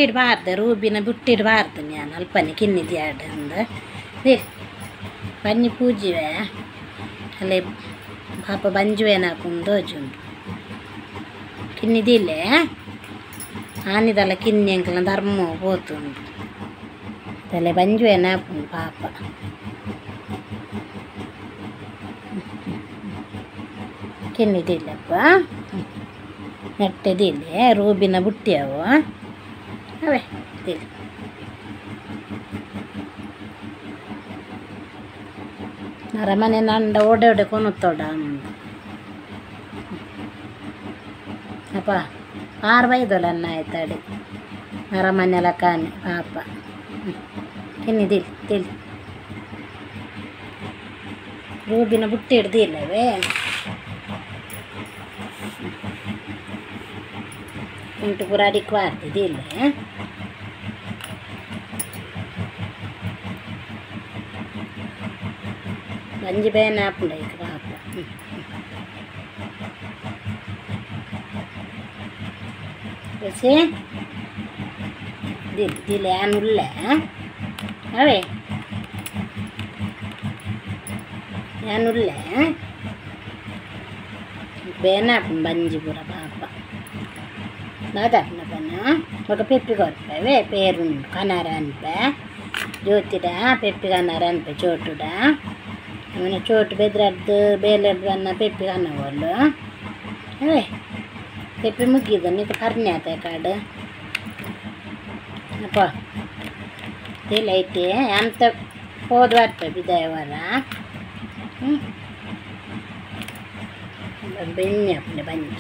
ಬುಟ್ಟಿಡ್ ಬಾರ್ದೆ ರೂಬಿನ ಬುಟ್ಟಿಡ್ ಬಾರ್ದೆ ನಾನು ಅಲ್ಪನೆ ಕಿನ್ನಿ ದಿಯಾಡ್ ಅಂದ್ ಬಂಜಿ ಪೂಜಿವೆ ಅಲ್ಲೇ ಪಾಪ ಬಂಜುವೇನ ಹಾಕೊಂಡು ಕಿನ್ನಿ ದಿಲ್ಲೆ ಆನಿದಲ್ಲ ಕಿನ್ನಿ ಅಂಕಲ ಧರ್ಮ ಪೋತುಂಡು ತಲೆ ಬಂಜುವೇನ ಹಾಪುಂಡು ಪಾಪ ಕಿನ್ನಿ ದಿಲ್ಲಪ್ಪ ನೆಟ್ಟೆದಿಲ್ಲೆ ರೂಬಿನ ಬುಟ್ಟಿ ಅವು ಅವೇ ದಿಲ್ಲ ಅರಮನೆ ನಂಡ ಓಡೆ ಓಡೆ ಕೊನುತ್ತೋಡ ಅಪ್ಪ ಆರು ಬೈದೋಲ ಆಯ್ತಾಡಿ ಅರಮನೆಲ್ಲ ಕಾನೆ ಪಾಪ ಕಿನ್ನಿ ದಿಲ್ ದಿಲ್ ರೂಬಿನ ಬುಟ್ಟಿ ಹಿಡ್ದಿಲ್ಲವೇ ಉಂಟು ಪೂರ ಅಡಿಕ್ ಬಾರ್ದಿಲ್ಲ ಬಂಜಿ ಬೇನೆ ಹಾಪುಂಡು ಐಕ್ ಪಾಪ ರುಚಿ ದಿಲ್ ದಿಲ್ ಯಾನುಲ್ಲ ಅವೇ ಯಾನುಲ್ಲ ಬೇನೆ ಹಾಪುಂಡು ಬಂಜಿ ಪೂರ ಪಾಪ ದಾದಾಪುಂಡಪನ ಬೊಕ ಪೆಪ್ಪಿ ಕೊರ್ಪೆ ಪೇರುಂಡು ಕನಾರ ಅನ್ಪೆ ಜ್ಯೋತಿಡ ಪೆಪ್ಪಿ ಕನಾರ ಅನ್ಪೆ ಚೋಟುಡ ಆಮೇಲೆ ಚೋಟು ಬೆದ್ರದ್ದು ಬೇಲೆಡ್ದು ಬನ್ನ ಪೆಪ್ಪಿ ಕನವೋಲು ಅವೇ ಪೆಪ್ಪಿ ಮುಗಿದ ನೀಕು ಪರ್ಣೆ ಆತ ಕಾಡು ಅಪ್ಪ ಇಲ್ಲ ಐತಿ ಅಂತ ಹೋದ ಬರ್ಪೆ ಬಿದಾಯವರ ಬೆಣ್ಣೆ ಅಪ್ಪನೆ ಬಂಜಿ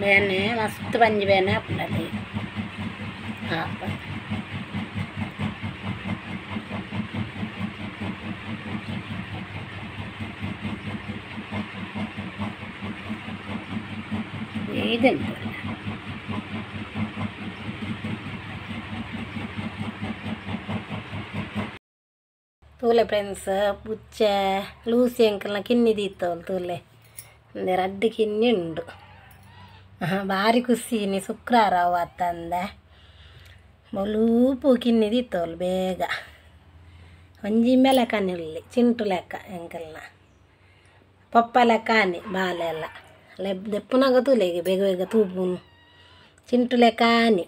ಬೇನೆ ಮಸ್ತ್ ಬಂಜಿ ಬೇನೆ ಹಾಪುಂಡಲ್ಲಿ ಪಾಪ ಇದೆಂತ ತೂಲೆ ಫ್ರೆಂಡ್ಸ್ ಪುಚ್ಚೆ ಲೂಸಿ ಅಂಕಲ್ನ ಕಿನ್ನಿ ದೀತವಲ್ ತೂಲೆ ಅಂದೆ ರಡ್ಡು ಕಿನ್ನಿ ಉಂಡು ಭಾರಿ ಖುಷಿ ನೀ ಶುಕ್ರವಾರ ಅವತ್ತಂದೆ ಬಲೂಪು ಕಿನ್ನಿ ದೀತವಲ್ ಬೇಗ ಒಂಜಿ ಲೆಕ್ಕನಿಲ್ಲಿ ಚಿಂಟು ಲೆಕ್ಕ ಅಂಕಲ್ನ ಪಪ್ಪ ಲೆಕ್ಕ ಆನಿ ಬಾಲೆಲ್ಲ ದೆಪ್ಪುನಾಗ ತೂಲೆಗೆ ಬೇಗ ಬೇಗ ತೂಪುನು ಚಿಂಟು ಲೆಕ್ಕ ಆನಿ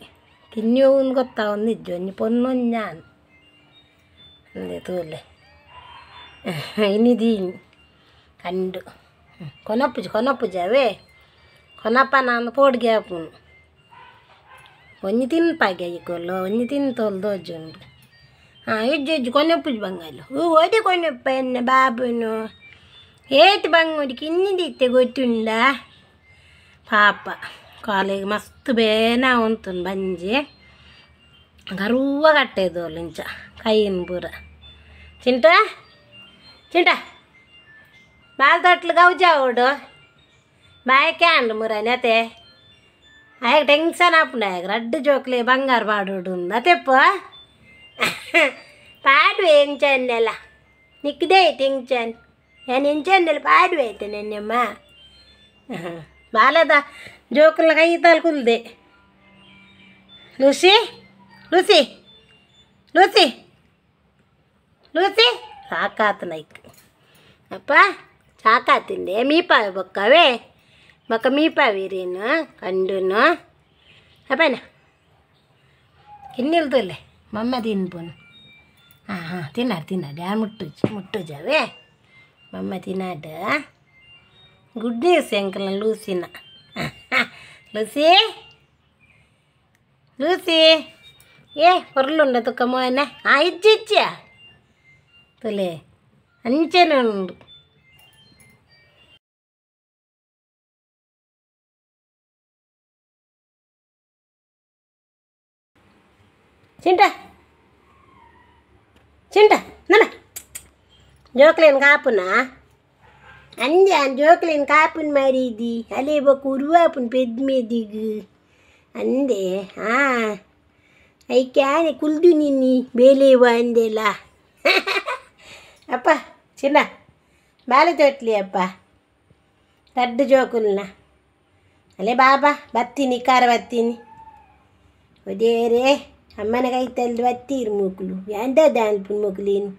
ಕಿನ್ನಿ ಒಂದು ಗೊತ್ತಾವೊಂದು ಇಜ್ಜು ಒಂಜಿ ಪೊನ್ನೊಂಜಾನ್ ಅಂದೆ ತೂಲೆ ಇನ್ನಿದೀನಿ ಕಂಡು ಕೊನಪ್ಪುಜಿ ಕೊನಪ್ಪುಜವೇ ಕೊನಪ್ಪ ನಾನು ಪೋಡ್ಗೆ ಹಾಪುನು ಒಂಜಿ ತಿನ್ಪಾಗೆ ಇಕೊಲ್ಲು ಒಂಜಿ ತಿಂತೋಲ್ ದೋಜುಂಡು ಹಾಂ ಇಜ್ಜು ಇಜ್ಜು ಕೊನೆಪ್ಪುಜಿ ಬಂಗಾಲು ಹೂ ಓದಿ ಕೊನೆಪ್ಪ ಎನ್ನ ಬಾಬುನು ಏತ್ ಬಂಗುಡಿ ಕಿನ್ನಿದಿತ್ತೆ ಗೊತ್ತುಂಡ ಪಾಪ ಕಾಲಿಗೆ ಮಸ್ತ್ ಬೇನ ಉಂಟು ಬಂಜಿ ಗರುವ ಕಟ್ಟೆದೋಲು ಇಂಚ ಕೈಯಿನ ಪೂರ ಚಿಂಟ ಚಿಂಟ ಬಾಲ್ ತೊಟ್ಲು ಗೌಜಾವುಡು ಬಾಯಕ್ಕೆ ಅಂಡು ಮುರನೆ ಅತೆ ಆಯ್ ಟೆನ್ಷನ್ ಆಪುಂಡು ಆಯಗ್ ರಡ್ಡು ಜೋಕ್ಲೆ ಬಂಗಾರ ಪಾಡುಡು ಅತೆಪ್ಪ ಪಾಡುವೆ ಎಂಚನ್ನೆಲ್ಲ ನಿಕ್ಕದೇ ಐತೆ ಎಂಚನ್ ನಾನು ಎಂಚನ್ನೆಲ್ಲ ಪಾಡುವೆ ಐತೆ ನೆನ್ನೆಮ್ಮ ಬಾಲದ ಜೋಕುಲ ಕೈ ತಾಲ್ ಕುಲ್ದೆ ಲೂಸಿ ಲೂಸಿ ಲೂಸಿ ಲೂಸಿ ಸಾಕಾತು ನೈಕ್ ಅಪ್ಪ ಸಾಕಾತಿಂದೆ ಮೀಪಾವೆ ಬೊಕ್ಕವೇ ಬೊಕ್ಕ ಮೀಪಾವಿರೇನು ಕಂಡುನು ಅಪ್ಪನ ಕಿನ್ನಿಲ್ದಲ್ಲೇ ಮಮ್ಮ ತಿನ್ಪುನು ಹಾಂ ಹಾಂ ತಿನ್ನಾಡು ತಿನ್ನಾಡು ಯಾರು ಮುಟ್ಟುಜಿ ಮುಟ್ಟುಜವೇ ಮಮ್ಮ ತಿನ್ನಾಡು ಗುಡ್ ನ್ಯೂಸ್ ಅಂಕಲ್ ಲೂಸಿನ ಲೂಸಿ ಲೂಸಿ ಏ ಹೊರ್ಲುಂಡ ತುಕ್ಕ ಮೋನೆ ಆ ಇಜ್ಜಿ ಇಜ್ಜಿಯಾ ತುಲೆ ಅಂಚೆನೆ ಉಂಡು Chinta Chinta ನನ ಜೋಕ್ಲೇನ್ ಕಾಪುನಾ ಅಂಜಾನ್ ಜೋಕ್ಲೇನ್ ಕಾಪುನ್ ಮಾರಿದಿ ಅಲೆ ಬೊಕ್ಕ ಉರುವಾಪುನ್ ಪೆದ್ಮೆದಿಗ್ ಅಂದೆ ಆ ಐಕ್ಯಾನೆ ಕುಲ್ದು ನಿನ್ನಿ ಬೇಲೇವ ಅಂದೆಲ ಅಪ್ಪ ಚಿನ್ನ ಬಾಲೆ ತೋಟ್ಲಿ ಅಪ್ಪ ರಡ್ಡು ಜೋಕುಲ್ನ ಅಲ್ಲೇ ಬಾಬಾ ಬತ್ತೀನಿ ಕಾರ ಬತ್ತೀನಿ ಒದೇರೇ ಅಮ್ಮನ ಕೈತಲ್ದು ಬತ್ತೀರು ಮೂಕುಲು ಎಂದ ದಾನ್ಪುನ್ ಮೂಕುಲೀನು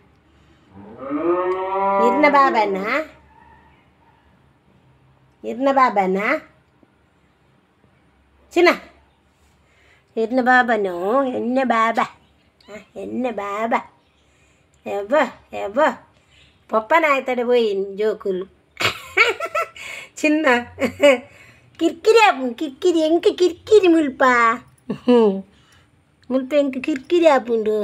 ಇರ್ನ ಬಾಬಾನ ಇರ್ನ ಬಾಬಾನ ಚಿನ್ನ ಇರ್ನ ಬಾಬಾನು ಎನ್ನ ಬಾಬಾ ಎನ್ನ ಬಾಬಾ ಎವ್ವ ಎವ್ವ ಪಪ್ಪನ ಆಯ್ತಡೆ పోయింది జోకులు చిన్న కిర్కిరి కిర్కిరి ఎంక కిర్కిరి ముల్పా ముల్ప ఎంక కిర్కిరి ఆపుండు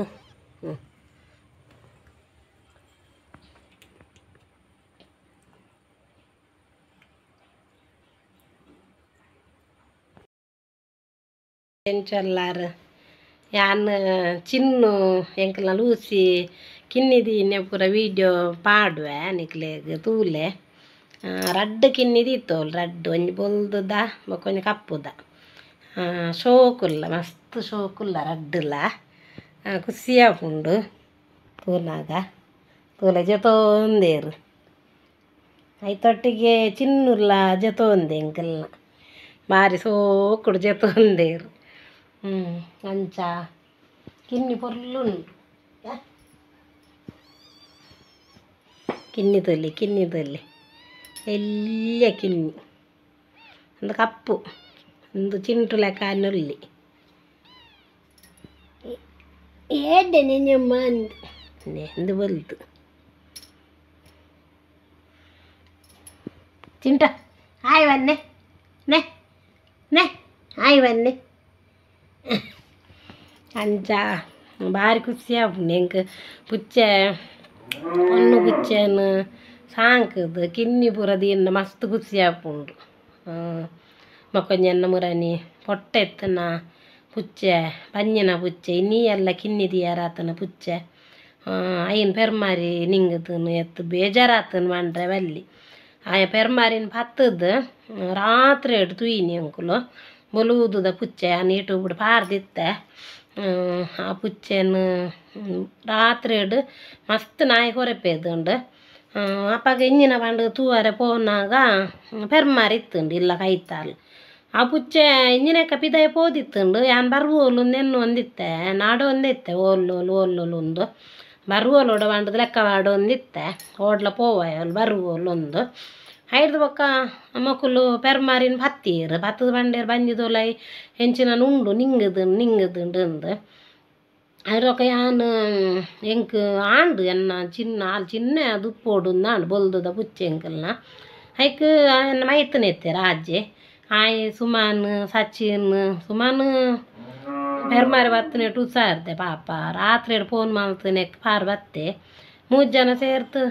ಎಂಚಲ್ಲಾರು ಯಾನ್ ಚಿನ್ನು ಎಂಕಲ್ನ ಲೂಸಿ ಕಿನ್ನಿದಿ ಇನ್ನೆ ಪೂರ ವೀಡಿಯೋ ಪಾಡುವೆ ನಿಕ್ಲೆಗ್ ತೂಲೆ ರಡ್ಡ್ ಕಿನ್ನಿದಿ ಇತ್ತೋಲ್ ರಡ್ಡ್ ಒಂಜಿ ಬೊಲ್ದುದ ಬೊಕ್ಕ ಒಂಜಿ ಕಪ್ಪುದ ಶೋಕುಲ್ಲ ಮಸ್ತ್ ಶೋಕುಲ್ಲ ರಡ್ಡುಲ ಖುಷಿ ಆಪುಂಡು ತೂನಾಗ ತೂಲೆ ಜೊತೊಂದೇರು ಐತೊಟ್ಟಿಗೆ ಚಿನ್ನುಲ್ಲ ಜೊತೊಂದೆ ಎಂಕಲ್ನ ಬಾರಿ ಸೋಕುಡು ಜೊತೊಂದೇರು ಅಂಚ ಕಿನ್ನಿ ಪೊರ್ಲುಂಡು ಕಿನ್ನಿ ತೊಲಿ ಕಿನ್ನಿ ತೊಲಿ ಎಲ್ಯ ಕಿನ್ನಿ ಒಂದು ಕಪ್ಪು ಒಂದು ಚಿಂಟು ಲೆಕ್ಕ ಅನ್ನೊಲ್ಲಿ ಏಡ್ಡೆ ನೆನೆಯಮ್ಮ ಅಂದು ಎಂದು ಬಲ್ತು ಚಿಂಟ ಆಯ್ ಬನ್ನೆ ನೆ ನೆ ಆಯ್ ಬನ್ನೆ ಅಂಚ ಭಾರಿ ಖುಷಿ ಆಪುಂಡು ಎಂಕ್ ಪುಚ್ಚೆ ಪೊಣ್ಣು ಪುಚ್ಚೆನ್ ಸಾಂಕುದು ಕಿನ್ನಿ ಪೂರ ದೀಂಡ ಮಸ್ತ್ ಖುಷಿ ಆಪುಂಡು ಬೊಕ್ಕೊಂಜಿ ಎನ್ನ ಮುರನಿ ಪೊಟ್ಟೆ ಎತ್ತುನ ಪುಚ್ಚೆ ಪಂಜಿನ ಪುಚ್ಚೆ ಇನಿ ಎಲ್ಲ ಕಿನ್ನಿ ದೀಯರಾತನ ಪುಚ್ಚೆ ಐನ್ ಪೆರ್ಮಾರಿ ನಿಂಗುದುನು ಎತ್ತು ಬೇಜಾರಾತನ್ ಪಂಡ್ರೆ ಬಲ್ಲಿ ಆಯ ಪೆರ್ಮಾರಿನ್ ಪತ್ತುದು ರಾತ್ರಿ ತೂಯಿನಿ ಎಂಕುಲು ಬೊಲುವುದುದ ಪುಚ್ಚೆ ಆನ್ ಯೂಟ್ಯೂಬ್ಡ್ ಪಾರ್ದಿತ್ತೆ ಆ ಪುಚ್ಚೆನ್ ರಾತ್ರಿಡ್ ಮಸ್ತ್ ನಾಯಿ ಕೊರೆಪೇದುಂಡು ಅಪಗ ಇಂಜಿನ ಪಂಡ ತೂವರೆ ಪೋನಾಗ ಪೆರ್ಮಾರಿ ಇತ್ತುಂಡು ಇಲ್ಲ ಕೈತಾಲ್ ಆ ಪುಚ್ಚೆ ಇಂಜಿನಕ್ಕ ಪಿದಾಯಿ ಪೋದಿತ್ತುಂಡು ಯಾನ್ ಬರ್ವೋಲು ನೆನ್ನು ಒಂದಿತ್ತೆ ನಾಡು ಒಂದಿತ್ತೆ ಓಲ್ಲೋಲು ಓಲ್ಲೋಲು ಒಂದು ಬರ್ವೋಲೋಡ ಪಂಡದ ಲೆಕ್ಕ ವಾಡೊಂದಿತ್ತೆ ಓಡ್ಲ ಪೋವಾಯ ಬರ್ವೋಲು ಒಂದು ಐಡ್ದು ಬೊಕ್ಕ ಮೊಕುಲು ಪೆರ್ಮಾರಿನ್ ಪತ್ತೀರು ಪತ್ತದ ಬಂಡೇರು ಬಂಜಿದೊಲೈ ಎಂಚಿನ ಉಂಡು ನಿಂಗುದು ನಿಂಗುದುಂಡು ಅಂದು ಐಡ್ದು ಯಾನ್ ಎಂಕ್ ಆಂಡು ಎನ್ನ ಚಿನ್ನ ಆಲ್ ಚಿನ್ನ ದುಪ್ಪೋಡು ಆಂಡ್ ಬೊಲ್ದುದ ಪುಚ್ಚೆ ಎಂಕಲ್ನ ಐಕ್ ಎನ್ನ ಮೈತನೆ ಇತ್ತೆರ್ ಆಜ್ಜೆ ಆಯ್ ಸುಮಾನ್ ಸಚಿನ್ ಸುಮಾನ್ ಪೆರ್ಮಾರಿ ಬತ್ತನೆಟ್ ಹುಷಾರ್ದೆ ಪಾಪ ರಾತ್ರಿ ಫೋನ್ ಮಲ್ತನೆಕ್ ಪಾರ್ ಬತ್ತೆ ಮೂಜಿ ಜನ ಸೇರ್ತು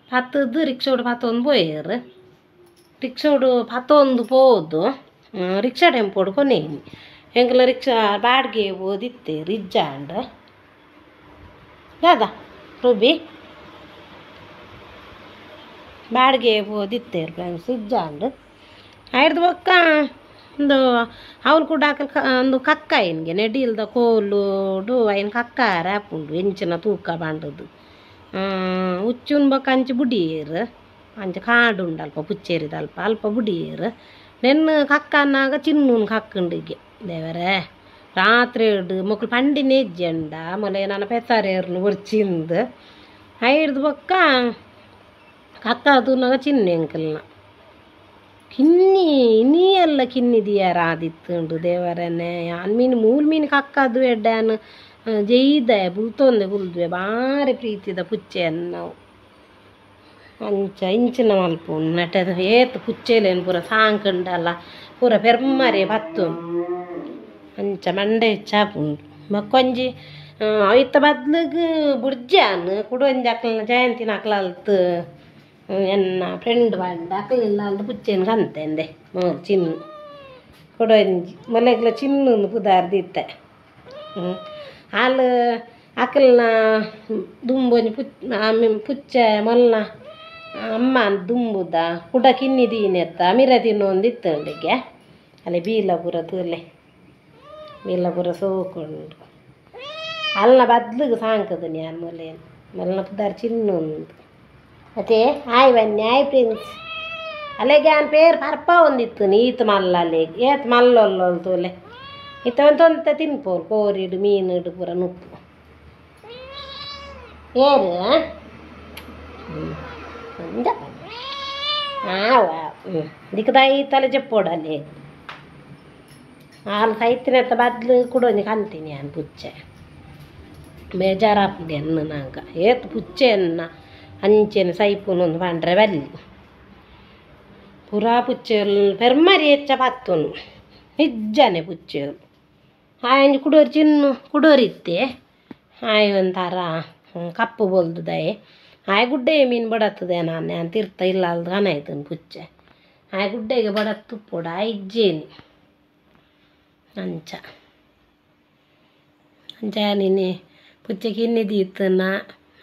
ಪತ್ತುದು ರಿಕ್ಷೋಡು ಪತ್ತೊಂದು ಪೋಯೆರ್ ರಿಕ್ಷೋಡು ಪತ್ತೊಂದು ಪೋದು ರಿಕ್ಷಾ ಟೆಂಪೋಡು ಕೊನೆಯಿನಿ ಎಂಕಲ್ನ ರಿಕ್ಷಾ ಬಾಡಿಗೆ ಪೋದಿತ್ತೆರ್ ಇಜ್ಜಾಂಡ್ ದಾದ ರೂಬಿ ಬಾಡಿಗೆ ಪೋದಿತ್ತೆರ್ ಫ್ರೆಂಡ್ಸ್ ಇಜ್ಜಾಂಡ್ ಐಡ್ದು ಬೊಕ್ಕ ಒಂದು ಅವ್ಲು ಕೂಡ ಒಂದು ಕಕ್ಕ ಐನ್ಗೆ ನೆಡಿಲ್ದ ಕೋಲುಡು ಐನ್ ಕಕ್ಕಾರ ಆಪುಂಡು ಎಂಚಿನ ತೂಕ ಪಂಡುದು ಉಚ್ಚುನ್ ಬೊಕ್ಕ ಅಂಚಿ ಬುಡಿಯೆರ್ ಅಂಚ ಕಾಡು ಉಂಡು ಅಲ್ಪ ಪುಚ್ಚೇರಿದ ಅಲ್ಪ ಅಲ್ಪ ಬುಡಿಯೆರ್ ನೆನ್ ಕಕ್ಕನ್ನಾಗ ಚಿನ್ನೂನ್ ಕಕ್ಕುಂಡಿಗೆ ದೇವರೇ ರಾತ್ರಿ ಮೊಕುಲು ಪಂಡಿನೇ ಇಜ್ಜಂಡ ಮೊಲೆ ನನ ಪೆಸಾರೇರ್ನು ಬೊರ್ಚಿಂದು ಐಡ್ದು ಬೊಕ್ಕ ಕಕ್ಕ ತೂನಾಗ ಚಿನ್ನು ಎಂಕಲ್ನ ಕಿನ್ನಿ ಇನಿ ಎಲ್ಲ ಕಿನ್ನಿ ದಿಯರ ಆದಿತ್ತುಂಡು ದೇವರನೆ ಯಾನ್ ಮೀನು ಮೂಲು ಮೀನು ಕಕ್ಕದು ಎಡ್ಡೆ ಜೈದೆ ಬುಲ್ತೊಂದೆ ಬುಲ್ದುವೆ ಭಾರಿ ಪ್ರೀತಿದ ಪುಚ್ಚೆನ್ ನಾವು ಅಂಚ ಇಂಚಿನ ಮಲ್ಪುನು ನೆಟೆ ಏತ್ ಪುಚ್ಚೆಲೆನ್ ಪೂರ ಸಾಂಕುಂಡಲ ಪೂರ ಪೆರ್ಮರೆ ಪತ್ತುನು ಅಂಚ ಮಂಡೆ ಹೆಚ್ಚಾಪುಂಡು ಬೊಕ್ಕೊಂಜಿ ಅಯಿತ ಬದ್ಲಿಗ್ ಬುಡ್ಜಾನ್ ಕುಡ ಒಂಜಿ ಅಕ್ಲ್ನ ಜಯಂತಿನ ಅಕ್ಲ ಅಲ್ತ್ ಎನ್ನ ಫ್ರೆಂಡ್ ಪಂಡ ಅಕ್ಲೆಲ್ಲ ಅಲ್ತ್ ಪುಚ್ಚೆನ್ ಕಂತೆಂದೆ ಮೋಲು ಚಿನ್ನು ಕುಡ ಒಂಜಿ ಮೊಲೆಗ್ಲ ಚಿನ್ನು ಪುದಾರ್ ದೀತೆ ಹಾಲು ಅಕಲ್ನ ದುಂಬೊಂಜಿ ಪುಚ್ಚೆ ಮೊಲ್ಲ ಅಮ್ಮ ದುಂಬುದ ಕುಡ ಕಿನ್ನಿ ದೀನೆತ್ತ ಮಿರ ತಿನ್ನೊಂದಿತ್ತಂಡಿಗೆ ಅಲ್ಲಿ ಬೀಲಪುರ ತೂಲೆ ಬೀಲಪುರ ಸೋಕೊಂಡು ಅಲ್ಲ ಬದ್ಲಿಗೆ ಸಾಂಕದ ನಾನು ಮೊಲೇನು ಮೊಲನ ಪುದಾರ್ ಚಿನ್ನೊಂದು ಅದೇ ಆಯ್ ಬನ್ನಿ ಆಯ್ ಪ್ರಿನ್ಸ್ ಅಲ್ಲಿಗೆ ಆನ್ ಪೇರು ಪರ್ಪ ಒಂದಿತ್ತು ಈತ ಮಲ್ಲ ಅಲ್ಲಿಗೆ ಏತ್ ಮಲ್ಲೊಲ್ಲೊಲ್ ತೂಲೆ ಇತ್ತ ಒಂದು ತಿನ್ಪೋರು ಕೋರಿಡು ಮೀನಿಡು ಪೂರ ನುಪ್ಪು ಏರು ದಿಕ್ಕದ ತಲೆ ಚೆಪ್ಪೋಡು ಅಲ್ಲಿ ಹಾಲು ಸೈತಿನತ್ತ ಬದ್ಲು ಕುಡೊಂಜಿ ಕಂತೀನಿ ನಾನು ಪುಚ್ಚೆ ಬೇಜಾರಾಪುಂಡು ಎನ್ನ ನಾಂಕ ಏತ್ ಪುಚ್ಚೆ ಎನ್ನ ಅಂಚೆನೆ ಸೈಪುನೊಂದು ಪಂಡ್ರೆ ಬಲ್ಲಿ ಪೂರಾ ಪುಚ್ಚೆಲ್ ಪೆರ್ಮರಿ ಹೆಚ್ಚ ಪತ್ತುನು ನಿಜ್ಜನೆ ಪುಚ್ಚೆಲು ಆಯಂಜಿ ಕುಡೋರಿ ಚಿನ್ನು ಕುಡೋರಿತ್ತೆ ಆಯ್ ಒಂಥರ ಕಪ್ಪು ಬೋಲ್ದುದಾಯೆ ಆಯ್ ಗುಡ್ಡೆ ಮೀನು ಬಡತ್ತದೆ ನಾನು ತಿರ್ತ ಇಲ್ಲ ಅಲ್ದು ಕನಾಯ್ತನು ಪುಚ್ಚೆ ಆಯ್ ಗುಡ್ಡೆಗೆ ಬಡತ್ತು ತುಪ್ಪೋಡು ಆ ಇಜ್ಜೇನಿ ಅಂಚ ಅಂಚ ನೀನೆ ಪುಚ್ಚೆ ಕಿನ್ನಿ ದೀತನ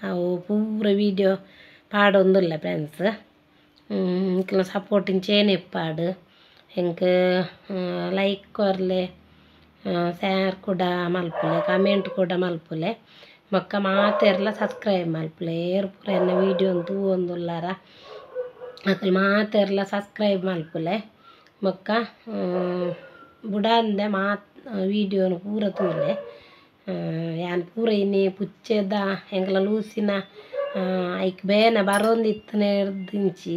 ಅವು ಪೂರ ವೀಡಿಯೋ ಪಾಡೊಂದುಲ್ಲ ಫ್ರೆಂಡ್ಸ್ ಇಂಕ್ಲ ಸಪೋರ್ಟಿಂಗ್ ಚೇನ್ ಇಪ್ಪಾಡು ಎಂಕ್ ಲೈಕ್ ಕೊರ್ಲೆ ಶೇರ್ ಕೂಡ ಮಲ್ಪುಲೆ ಕಮೆಂಟ್ ಕೂಡ ಮಲ್ಪುಲೆ ಬೊಕ್ಕ ಮಾತೆರ್ಲ ಸಬ್ಸ್ಕ್ರೈಬ್ ಮಲ್ಪುಲೆ ಏರ್ ಪೂರ ಎನ್ನ ವೀಡಿಯೋ ತೂವೊಂದುಲ್ಲಾರ ಅಕುಲು ಮಾತೆರ್ಲ ಸಬ್ಸ್ಕ್ರೈಬ್ ಮಲ್ಪುಲೆ ಬೊಕ್ಕ ಬುಡಂದೆ ಮಾತ್ ವೀಡಿಯೋನು ಪೂರ ತೂಲೆ ಯಾನ್ ಪೂರ ಇನಿ ಪುಚ್ಚೆದ ಎಂಕ್ಲ ಲೂಸಿನ ಐಕ್ ಬೇನೆ ಬರೋಂದಿತ್ತನೆರ್ದಿಂಚಿ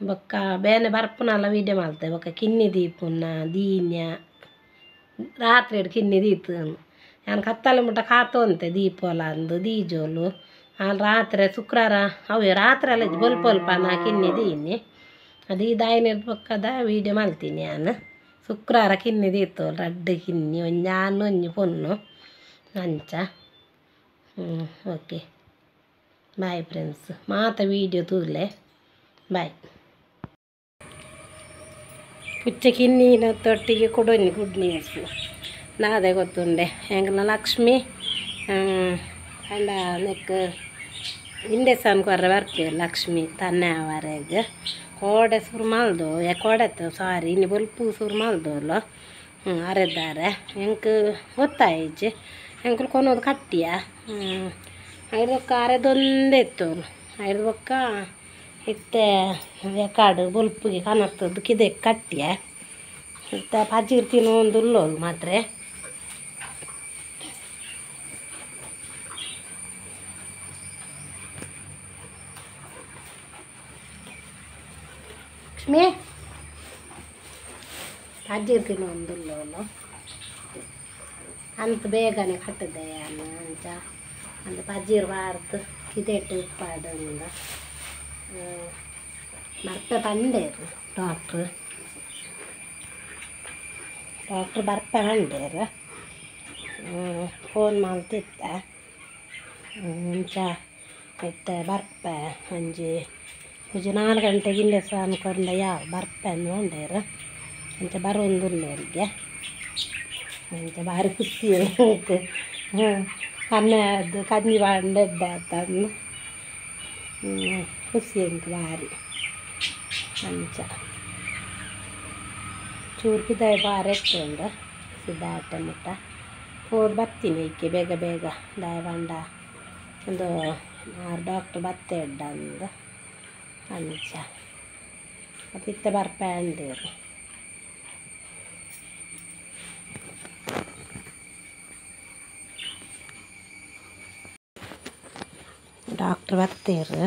ಬೊಕ್ಕ ಬೇನೆ ಬರ್ಪುನಲ್ಲ ವೀಡಿಯೋ ಮಲ್ತೆ ಬೊಕ್ಕ ಕಿನ್ನಿ ದೀಪುನ ದೀನ್ಯ ರಾತ್ರಿ ಕಿನ್ನಿ ದೀತು ಯಾನ್ ಕತ್ತಲೆ ಮುಟ್ಟ ಕಾತೊಂತೆ ದೀಪೋಲ ಅಂದು ದೀಜೋಲು ಆಲ್ ರಾತ್ರಿ ಶುಕ್ರವಾರ ಅವೆ ರಾತ್ರಿ ಅಲ್ಲ ಬೊಲ್ಪೊಲ್ಪನ ಕಿನ್ನಿ ದೀನಿ ಅದು ಇದಾಯಿನ ಬೊಕ್ಕದ ವೀಡಿಯೋ ಮಲ್ತೀನಿ ಯಾನ್ ಶುಕ್ರವಾರ ಕಿನ್ನಿ ದೀತು ರಡ್ಡ್ ಕಿನ್ನಿ ಒಂಜಿ ಆನ್ ಒಂಜಿ ಪೊನ್ನು ಅಂಚ ಓಕೆ ಬಾಯ್ ಫ್ರೆಂಡ್ಸ್ ಮಾತ ವೀಡಿಯೋ ತೂಲೆ ಬಾಯ್ ಪುಚ್ಚೆ ಕಿನ್ನಿನ ತೊಟ್ಟಿಗೆ ಕೊಡೊಂಜಿ ಗುಡ್ ನ್ಯೂಸ್ ನಾದೆ ಗೊತ್ತುಂಡೆ ಎಂಕ್ಲ ಲಕ್ಷ್ಮಿ ಅಂಡ ನೆಕ್ ಇಂಡೆಸನ್ ಕೊರ್ರೆ ಬರ್ಪೆ ಲಕ್ಷ್ಮಿ ತನ್ನೆ ಆವರೆಗ್ ಕೋಡೆ ಸುರು ಮಲ್ದು ಕೋಡೆತ್ತು ಸಾರಿ ಇನಿ ಬೊಲ್ಪು ಸುರು ಮಲ್ದೋಲು ಅರೆದಾರೆ ಎಂಕ್ ಗೊತ್ತಾಯಿಜ್ಜಿ ಎಂಕುಲು ಕೊನೊದು ಕಟ್ಟಿಯ ಐದು ಬೊಕ್ಕ ಅರೆದೊಂದೇ ಇತ್ತು ಐದು ಬೊಕ್ಕ ಇತ್ತೆ ಕಾಡು ಬೊಲ್ಪುಗೆ ಕನತ್ತದ್ದು ಕಿದೆ ಕಟ್ಟಿಯ ಇತ್ತೆ ಪಜಿರ್ ತಿನ್ನೊಂದುಲ್ಲೋಲು ಮಾತ್ರ ಲಕ್ಷ್ಮಿ ಪಜಿರ್ ತಿನ್ನೊಂದುಲ್ಲೋಲು ಅಂತ ಬೇಗನೆ ಕಟ್ಟದೆ ಅಂಚ ಅಂದ ಪಜಿರ್ ಬಾರ್ದು ಕಿದೆಟ್ಟು ಉಪ್ಪಾಡು ಅಂದ ಬರ್ಪೆ ಪಂಡೇರು ಡಾಕ್ಟ್ರು ಡಾಕ್ಟ್ರು ಬರ್ಪೆ ಪಂಡೇರು ಫೋನ್ ಮಲ್ತಿತ್ತ ಅಂಚ ಇತ್ತೆ ಬರ್ಪೆ ಒಂಜಿ ಒಂಜಿ 4 ಗಂಟೆಗೆ ಇಂಡೆ ಅನ್ಕೊಂಡ ಯಾವ ಬರ್ಪೆ ಅಂದು ಅಂಚ ಬರೋಂದುಲ್ಲೆರಿಗೆ ಅಂಚ ಭಾರಿ ಖುಷಿ ಅನ್ನ ಕಂಜಿ ಪಾಂಡ ಎಡ್ಡೆ ಖುಷಿ ಎಂಕ್ ಭಾರಿ ಅಂಚ ಚೂರು ಪಿದಾಯಿ ಬಾರ ಎತ್ತುಂಡು ಸಿದ್ಧಾಟ ಮುಟ್ಟ ಪೋದು ಬತ್ತೀನಿ ಐಕೆ ಬೇಗ ಬೇಗ ದಾಯ ಪಂಡ ಒಂದು ಡಾಕ್ಟ್ರ್ ಬತ್ತೆ ಎಡ್ಡ ಅಂದು ಅಂಚ ಮತ್ತು ಇತ್ತೆ ಬರ್ಪೆ ಅಂದೇರು ಡಾಕ್ಟ್ರ್ ಬತ್ತೇರು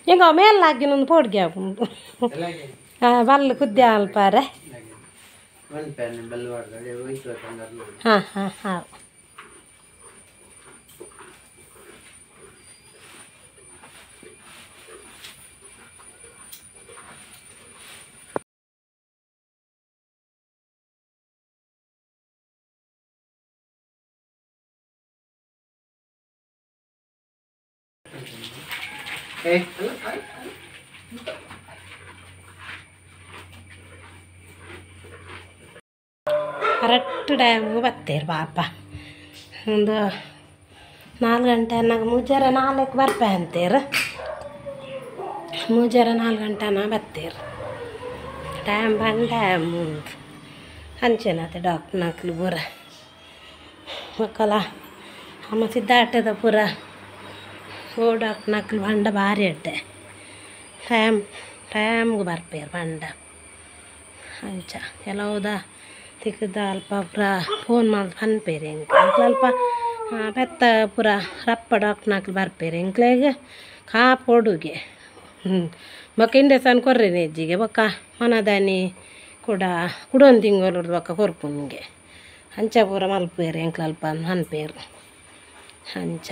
ಎಂಗ ಮೇಲಾಗಿನೊಂದು ಪೋಡ್ಗೆ ಆಪುಂಡು ಬಲ್ಲು ಕುದ್ದೆ ಅಲ್ಪಾರೆ ಹಾಂ ಹಾಂ ಹಾಂ ಕರೆಕ್ಟ್ ಟೈಮ್ ಬತ್ತೇರು ಪಾಪ. ಒಂದು 4 ಗಂಟೆ ಅನ್ನಾಗ ಮೂಜರ 4 ಬರ್ಪೆ ಅಂತೇರು. ಮೂಜರ 4 ಗಂಟೆನ ಬತ್ತೇರು. ಟೈಮ್ ಬಂದು ಟೈಮ್ ಉಂಟು ಅಂಚೆನಾತೆ ಡಾಕ್ಟ್ರ್ ನಕ್ಲು ಪೂರ ಮಕ್ಕಳ ಅಮ್ಮ ಸಿದ್ಧಾಟದ ಪೂರ ಓ ಡಾಕ್ಟ್ರ್ ನಕ್ಲು ಬಂಡ ಭಾರಿ ಅಡ್ಡೆ ಟೈಮ್ ಟೈಮ್ಗೆ ಬರ್ಪೇರು ಬಂಡ ಅಂಚ ಕೆಲವುದ ತಿಕ್ಕದ ಅಲ್ಪ ಪೂರ ಫೋನ್ ಮಾಡಿ ಪನ್ಪೇರು ಎಂಕ್ ಅಲ್ಪ ಪೆತ್ತ ಪೂರ ರಪ್ಪ ಡಾಕ್ಟ್ರ್ ಬರ್ಪೇರು ಎಂಕ್ಲೆಗ್ ಕಾಪೊಡುಗೆ ಬೊಕ್ಕ ಇಂಜೆಕ್ಷನ್ ಕೊರ್ರಿನಿ ಅಜ್ಜಿಗೆ ಬೊಕ್ಕ ಮನದಾನಿ ಕೂಡ ಕುಡೊಂದು ತಿಂಗಳು ಬೊಕ್ಕ ಕೊರ್ಪುನಿಗೆ ಅಂಚ ಪೂರ ಮಲ್ಪೇರು ಎಂಕ್ಲ ಅಲ್ಪ ಪನ್ಪೇರು ಅಂಚ.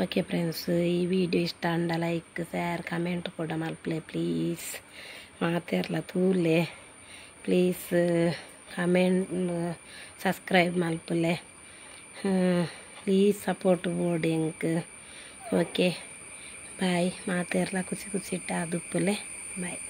ಓಕೆ ಫ್ರೆಂಡ್ಸ್, ಈ ವಿಡಿಯೋ ಇಷ್ಟ ಅಂಡ ಲೈಕ್ ಶೇರ್ ಕಮೆಂಟ್ ಕೂಡ ಮಲ್ಪಲೆ ಪ್ಲೀಸ್. ಮಾತೆರ್ಲ ತೂಲೆ ಪ್ಲೀಸ್ ಕಮೆಂಟ್ ಸಬ್ಸ್ಕ್ರೈಬ್ ಮಲ್ಪಲೆ ಪ್ಲೀಸ್ ಸಪೋರ್ಟ್ ಬೋರ್ಡ್ ಎಂಕ್. Okay bye. ಮಾತೆರ್ಲ ಖುಷಿ ಖುಷಿ ಇಟ್ಟ ಅದುಪ್ಪಲೆ ಬಾಯ್.